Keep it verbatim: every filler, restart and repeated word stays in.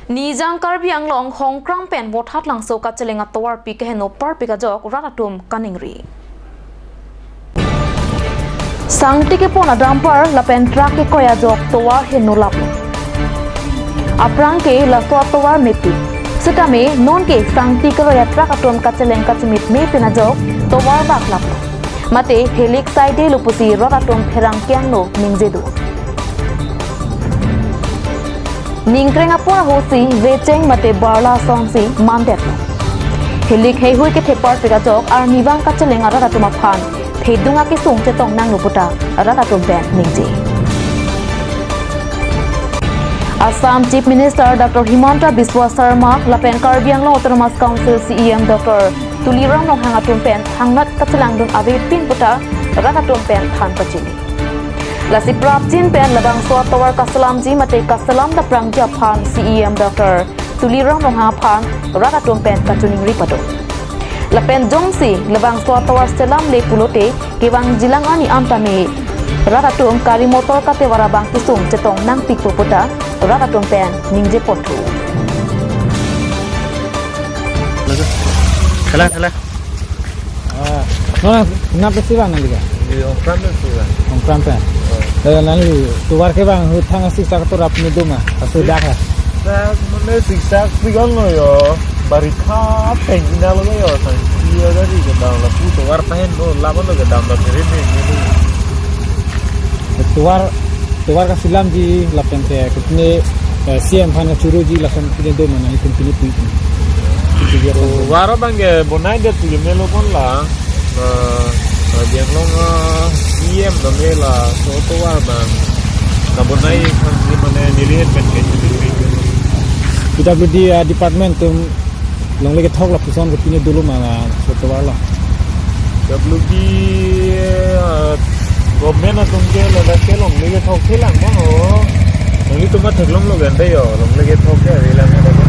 Nijang Karbi Anglong Hongkram pen Bothatlangso kacheleng atovarpi keheno parpik ajok rat atum kaningri. Sangti kepon a dumper lapen truck kekoi ajok tovar heno laplo. Aphrang ke laso atovar mepik. Sitame non ke sangti keroi a truck atum kacheleng kachemit me pen ajok tovar bak laplo. Mate helik saide lo pusi rat atum pherangke angno ningje do. Ningkreng apor ahutsi vecheng mate barla asonsi mandetlo. Helik heihui kethe parpik ajok arnivang kacheleng arat atum aphan phedung akesung chetong nanglo puta rat atum pen ningje. Assam Chief Minister Doctor Himanta Biswa Sarma lapen Karbi Anglong Autonomous Council C E M Doctor Tuliram Ronghang atum pen thangnat kachelangdun avepin puta rat atum pen than pachini. Lasi prapjin pen labangso atovar kaselamji mate kaselam daprangji aphan C E M Doctor Tuliram Ronghang aphan rat atum pen kachiningri pado. Lapen jongsi labangso atovar selamle pulote kevangjilang arni an tame rat atum gari motor katevar abang kesung chetong nangpikpo puta rat atum pen ningje ponthu. Thala, thala. Ah, no, nang pensi vang nangli ke? Di Hongkram pensi vang. Hongkram pen. Oh. Eh, nangli tovar kevang ahut thang asi sak torap ni duma, asu dak ha. Dak mane siksak sigon lo yo. Barikha peng ina lo yo, sang kia dari kedam lapu tovar pahen lo, laban lo kedam la kiri ni ni. Tovar, tovar kaselamji lapen ke kutne, eh, C M aphan kachuruji lason kutne do mana itum pini pui. Tovar abang ke bonai det puji melo kon la, eh, eh, Bianglong, eh, C M do mela, so tovar abang kabonai aphansi mane nelihet pen ke. P W D, eh, department atum longle kethok lapuson ke pini dolo ma, ma so tovar lo. W B, eh, government atum ke ladak ke longle kethok thelang mo ho. Longle atum ma theklong lo gande yo, longle kethok ke avelang ada ko.